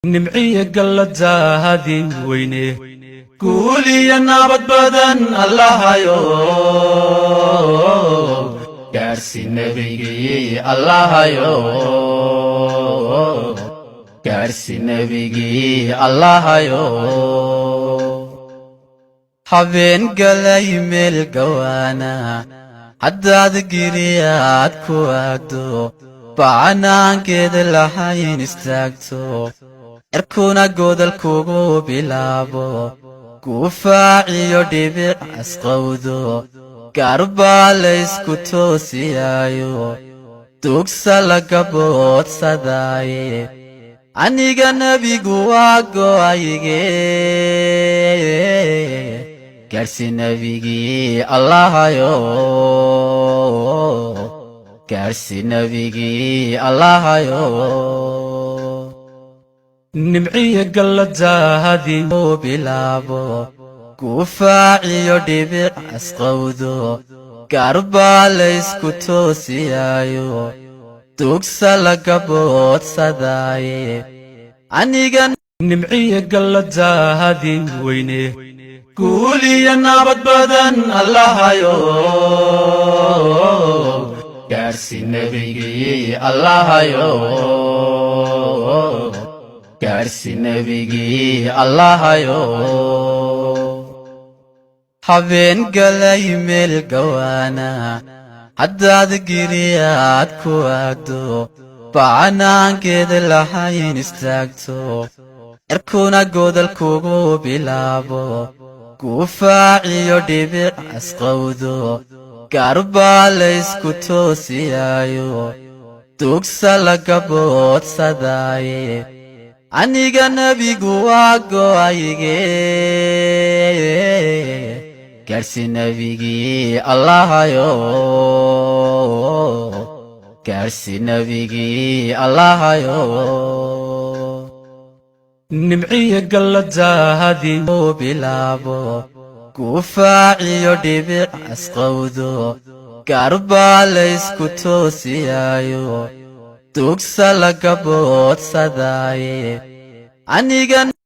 Nimciya galladaadii weyne, guuliya nabad badan Allahayo gaadhsi nebigii, Allahayo gaadhsi nebigii, Allahayo. Habeen galay meel gawaana haddaad giriyaad ku aagdo, bacanaankeeda lahayn istaagto, cirkuna godol kugu bilaabo, guufaaciyo dhibic asqowdo, gaarbaa laysku toosiyaayo, dugsa laga boodsadaaye, aniga nebigu waa go'ayge, gaadhsi nebigii, Allahayo gaadhsi nebigii, Allahayo. Nimciya galladaadii bilaabo, guufaaciyo dhibic asqowdo, gaarbaa laysku toosiyaayo, dugsa laga boodsadaaye, aniga nimciya galladaadii weyne, guuliya nabad badan Allahayo gaadhsi nebigii, Allahayo gaadhsi nebigii, Allahayo. Habeen galay meel gawaana haddaad giriyaad ku aagdo, bacanaankeeda lahayn istaagto, cirkuna godol kugu bilaabo, guufaaciyo dhibic asqowdo, gaarbaa laysku toosiyaayo, dugsa laga boodsadaaye, aniga nebigu waa go'ayge, gaadhsi nebigii, Allahayo gaadhsi nebigii, Allahayo. Nimciya galladaadii bilaabo, guufaaciyo dhibic asqowdo, gaarbaa laysku toosiyaayo, dugsa laga boodsadaaye, aniga.